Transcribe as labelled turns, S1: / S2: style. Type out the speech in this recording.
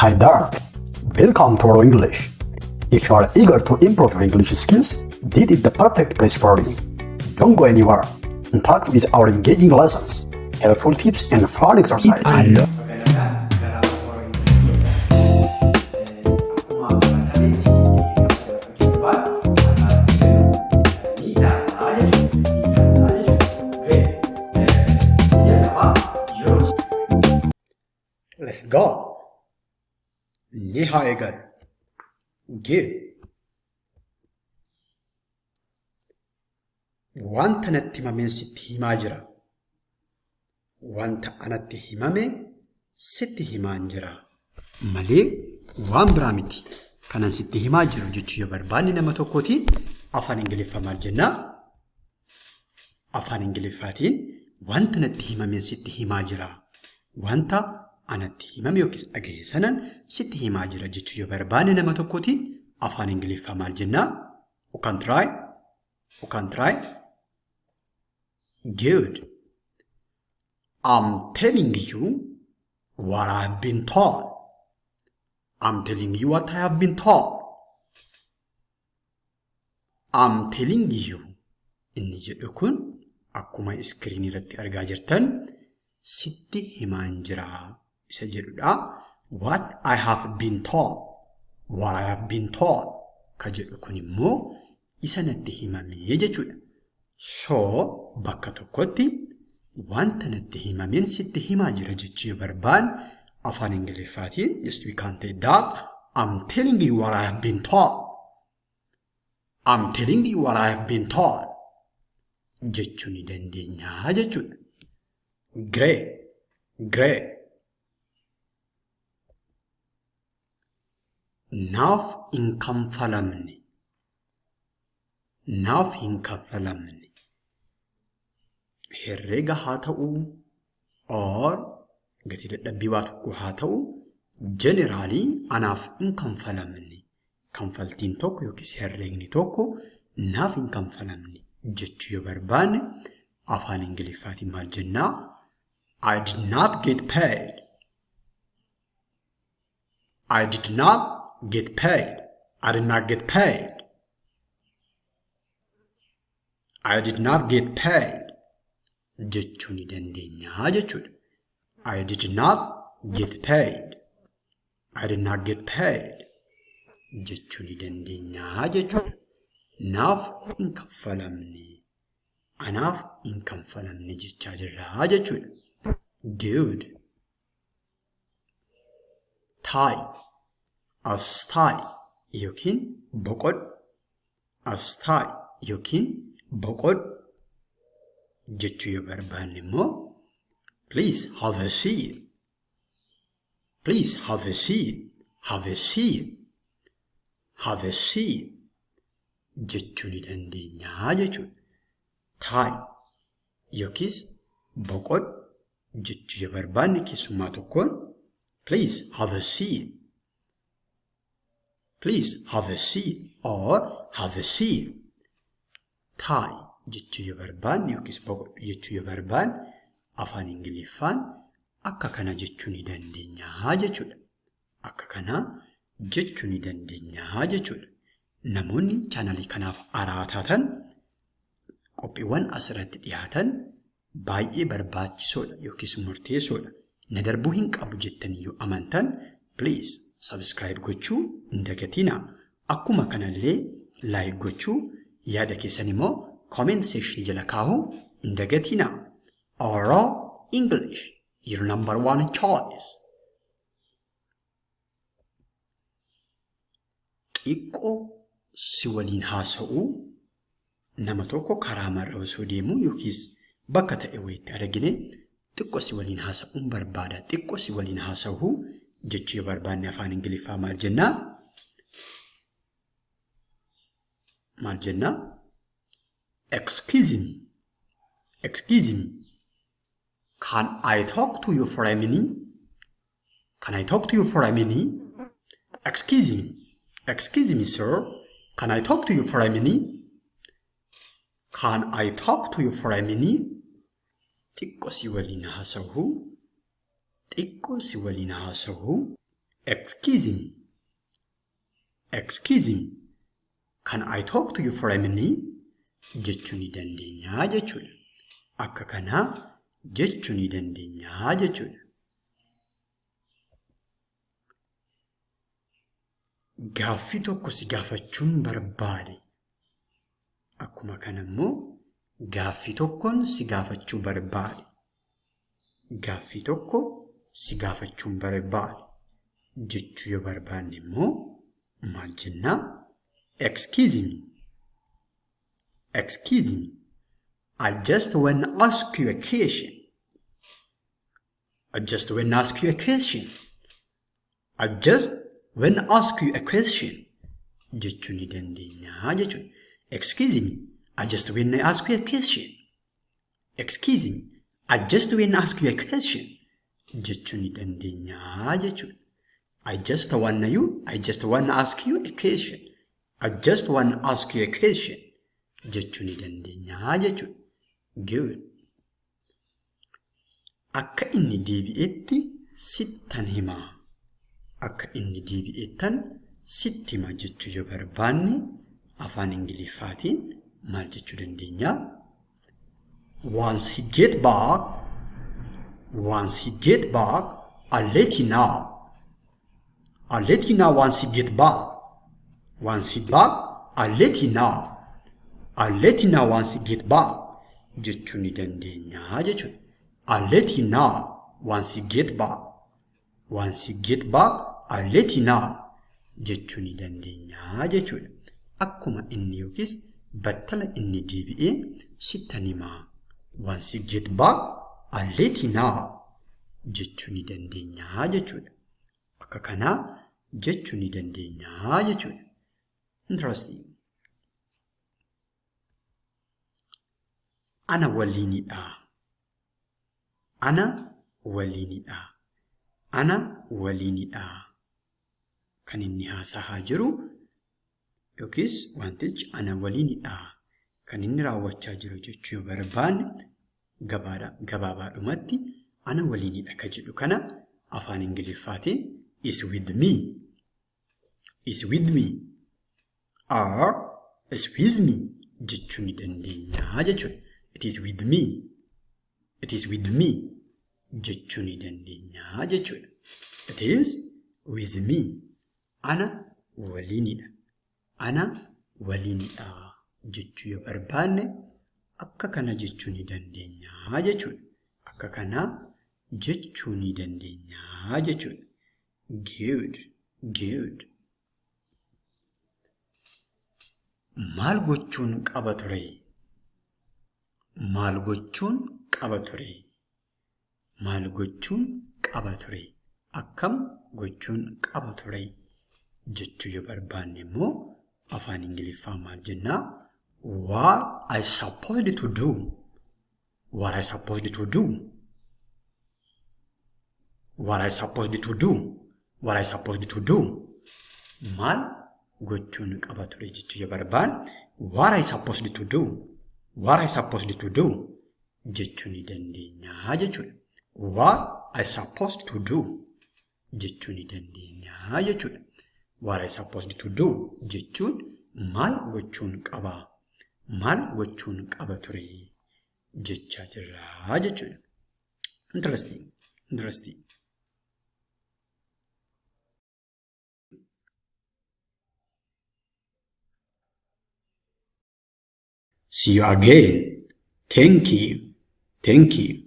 S1: Hi there! Welcome to Oro English. If you are eager to improve your English skills, this is the perfect place for you. Don't go anywhere. Interact with our engaging lessons, helpful tips, and fun exercises.
S2: Baga nagaan gara Oro English dhuftan. Akkuma baratame sitti gaafa barbaadu har'aatti jennu ni ilaallaa jechuudha. Ni ilaallaa jechuudha. Great. Inni jalqabaa yeroo
S1: Let's go! Ni haa eegallu. Good. Wanta natti himameen sitti himaa jira. Wanta anatti himame sitti himaan jira. Malee waan biraa miti. Kanan sitti himaa jiru jechuu yoo barbaanne nama tokkootiin afaan Ingiliffaa maal jennaa? Afaan Ingiliffaatiin wanta natti himameen sitti himaa jira. Wanta anatti himame yookiis dhagahe sanan sitti himaa jira jechuu yoo barbaanne nama tokkootiin afaan Ingiliffaa maal jennaa? You can try. You can try. Good. I'm telling you what I've been taught. I'm telling you what I have been taught. I'm telling you inni jedhu kun akkuma iskiriinii irratti argaa jirtan sitti himaan jira isa jedhudha. What I have been taught. What I have been taught ka jedhu kun immoo isa natti himamee jechuudha. So bakka tokkotti wanta natti himameen sitti himaa jira jechuu yoo barbaanne afaan Ingiliffaatiin just we can say that I'm telling you what I have been taught. I'm telling you what I have been taught jechuu ni dandeenya jechuudha. Great. Great. Naaf hin kanfalamne. Naaf hin kanfalamne. Herreega haa ta'uu or gatii dadhabbii waa tokko haa ta'u jeneraalii anaaf hin kanfalamne. Kanfaltiin tokko yookiis herreegni tokko naaf hin kanfalamne jechuu yoo barbaanne afaan Ingiliffaatiin maal jennaa? I did not get paid. I did not get paid. I did not get paid. I did not get paid jechuu ni dandeenya jechuudha. I did not get paid. I did not get paid jechuu ni dandeenya jechuudha. Naaf hin kaffalamne. Anaaf hin kanfalamne jechaa jirra jechuudha. Good. Taa'i. As taa'i yookiin boqodhu. As taa'i yookiin boqodhu jechuu yoo barbaanne immoo please have a seat. Please have a seat. Have a seat. Have a seat jechuu ni dandeenya jechuudha. Taa'i yookiis boqodhu jechuu yoo barbaanne keessummaa tokkoon please have a seat. Please have a seat or have a seat. Taa'i jechuu yoo barbaanne yookiis boqodhu jechuu yoo barbaanne afaan Ingiliffaan akka kana jechuu ni dandeenya jechuudha. Akka kana jechuu ni dandeenya jechuudha. Namoonni chaanalii kanaaf haaraa taatan qophiiwwan asirratti dhiyaatan baay'ee barbaachisoodha yookiis murteessoodha. Na darbuu hin qabu jettanii yoo amantan please subscribe gochuu hin dagatinaa. Akkuma kanallee like gochuu yaada keessan immoo comment section jala kaa'uu hin dagatinaa. Oro English, your number one choice. Xiqqoo si waliin haasa'uu nama tokko karaa marra osoo deemuu yookiis bakka ta'e wayiitti argine xiqqoo si waliin haasa'uun barbaada. Xiqqoo si waliin haasa'uu jechuu yoo barbaanne afaan Ingiliffaa maal jennaa? Maal jennaa? Excuse me. Excuse me. Can I talk to you for a minute? Can I talk to you for a minute? Excuse me. Excuse me, sir. Can I talk to you for a minute? Can I talk to you for a minute? Xiqqoo si waliin haasa'uu. Xiqqoo si waliin haasa'uu. Excuse me. Excuse me. Can I talk to you for a minute? Jechuu ni dandeenya jechuudha. Akka kanaa jechuu ni dandeenya jechuudha. Gaaffii tokko si gaafachuun barbaade. Akkuma kana immoo gaaffii tokkoon si gaafachuu barbaade. Gaaffii tokko si gaafachuun barbaade jechuu yoo barbaanne immoo maal jennaa? Excuse me. Excuse me. I just want to ask you a question. I just want to ask you a question. I just want to ask you a question. Jechuu ni dandeenya jechuudha. Excuse me. I just want to ask you a question. Excuse me. I just want to ask you a question. Jechuu ni dandeenya jechuudha. I just want you. I just want to ask you a question. I just want to ask you a question. Jechuu ni dandeenya jechuudha. Good. Akka inni deebi'etti sittan himaa. Akka inni deebi'ettan sitti hima jechuu yoo barbaanne afaan Ingiliffaatiin maal jechuu dandeenya? Once he get back, once he get back, I'll let you know. I'll let you know once he get back. Once he back, I'll let you know. I'll let you know once he get back. Jechuu ni dandeenya jechuudha. I'll let you know once he get back. Once he get back, I'll let you know. Jechuu ni dandeenya jechuudha. Akkuma inni yookiis battala inni deebi'ee sittan himaa. Once he get back, I'll let you know. Jechuu ni dandeenya jechuudha. Akka kanaa jechuu ni dandeenya jechuudha. Interesting. Ana waliinidha. Ana waliinidha. Ana waliinidha. Kan inni haasahaa jiru yookiis wantichi ana waliinidha. Kan inni raawwachaa jiru jechuu yoo barbaanne gabaabaadhumatti ana waliinidha ka jedhu kana afaan Ingiliffaatiin is with me. Is with me. Or is with me jechuu ni dandeenya jechuudha. It is with me. It is with me jechuu ni dandeenya jechuudha. It is with me. Ana waliinidha. Ana waliinidha jechuu yoo barbaanne akka kana jechuu ni dandeenya jechuudha. Akka kana jechuu ni dandeenya jechuudha. Good, good. Maal gochuun qaba ture? Maal gochuun qaba ture? Maal gochuun qaba ture? Akkam gochuun qaba ture? Jechuu yoo barbaanne immoo afaan Ingiliffaa maal jennaa? What I supposed to do? What I supposed to do? What I supposed to do? What I supposed to do? Maal gochuun qaba ture jechuu yoo barbaanne what I supposed to do? What I supposed to do? Jechuu ni dandeenya jechuudha. What I supposed to do? Jechuu ni dandeenya jechuudha. What I supposed to do jechuun maal gochuun qaba? Maal gochuun qaba ture jechaa jirra jechuudha. Interesting. Interesting. See you again. Thank you. Thank you.